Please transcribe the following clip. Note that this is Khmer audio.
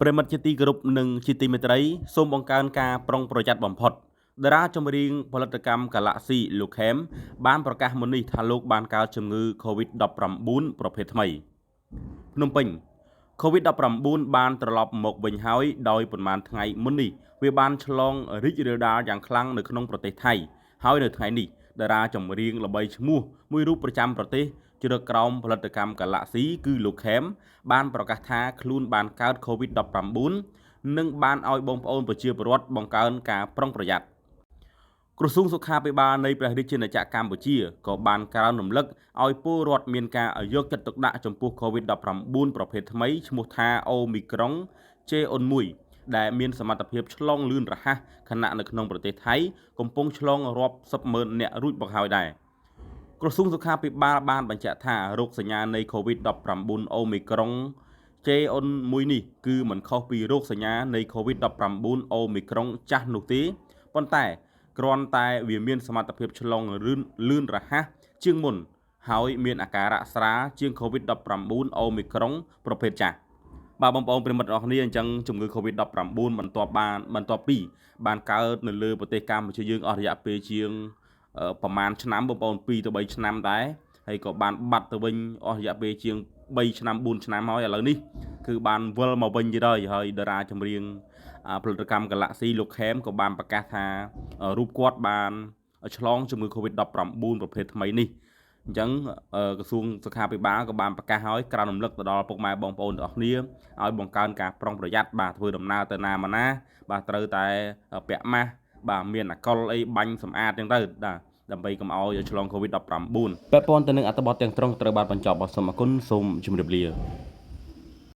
ប្រិយមិត្តជាទីគោរពនិងជាទីមេត្រីសូមបង្កើនការប្រុងប្រយ័ត្នបំផុតតារាចម្រៀងផលិតកម្ម Galaxy លោកខេមបានប្រកាសមុននេះថាលោកបានកើតជំងឺ Covid-19 ប្រភេទថ្មីភ្នំពេញ COVID-19 បានត្រឡប់មកវិញហើយដោយប៉ុន្មានថ្ងៃមុននេះវាបានឆ្លងរីករាលដាលយ៉ាងខ្លាំងនៅក្នុងប្រទេសថៃហើយនៅថ្ងៃនេះតារាចម្រៀងល្បីឈ្មោះមួយរូបប្រចាំប្រទេសជ្រកក្រោមផលិតកម្ម Galaxy គឺលោកខេមបានប្រកាសថាខ្លួនបានកើត COVID-19 និងបានឲ្យបងប្អូនប្រជាពលរដ្ឋបង្កើនការប្រុងប្រយ័ត្នក្រសួងសុខាភិបាលនៃព្រះរាជាណាចក្រកម្ពុជាក៏បានក្រើនរំលឹកឲ្យពលរដ្ឋមានការយកចិត្តទុកដាក់ចំពោះ COVID-19 ប្រភេទថ្មីឈ្មោះថាអូមីក្រុង JN.1 ដែលមានសមត្ថភាពឆ្លងលឿនរហ័សខណៈនៅក្នុងប្រទេសថៃកំពុងឆ្លងរាប់សិបម៉ឺននាក់រួចមកហើយដែរក្រសួងសុខាភិបាលបានបញ្ជាក់ថារោគសញ្ញានៃ COVID-19 អូមីក្រុង JN.1 នេះគឺមិនខុសពីរោគសញ្ញានៃ COVID-19 អូមីក្រុងចាស់នោះទេប៉ុន្តែគ្រាន់តែវាមានសមត្ថភាពឆ្លងលឿនរហ័សជាងមុនហើយមានអាការៈស្រាលជាង COVID-19 អូមីក្រុងប្រភេទចាស់បាទបងប្អូនប្រិយមិត្តទាំងអស់គ្នាអញ្ចឹងជំងឺ Covid-19 បន្ទាប់ពីបានកើតនៅលើប្រទេសកម្ពុជាយើងអស់រយៈពេលជាងប្រហែលឆ្នាំបងប្អូន2ទៅ3ឆ្នាំដែរហើយក៏បានបាត់ទៅវិញអស់រយៈពេលជាង3ឆ្នាំ4ឆ្នាំហើយឥឡូវនេះគឺបានវិលមកវិញទៀតហើយហើយតារាចម្រៀងផលិតកម្ម Galaxy លោកខេមក៏បានប្រកាសថារូបគាត់បានឆ្លងជំងឺ Covid-19 ប្រភេទថ្មីនេះអញ្ចឹងក្រសួងសុខាភិបាលក៏បានប្រកាសឲ្យក្រើនរំលឹកទៅដល់ពុកម៉ែបងប្អូនទាំងអស់គ្នាឲ្យបង្កើនការប្រុងប្រយ័ត្នបាទធ្វើដំណើរទៅណាមកណាបាទត្រូវតែពាក់ម៉ាស់បាទមានអាកុលអីបាញ់សម្អាតអញ្ចឹងទៅបាទដើម្បីកុំឲ្យឆ្លង COVID-19 ពាក់ព័ន្ធទៅនឹងអត្ថបទទាំងត្រង់ត្រូវបានបញ្ចប់បាទសូមអរគុណសូមជម្រាបលា។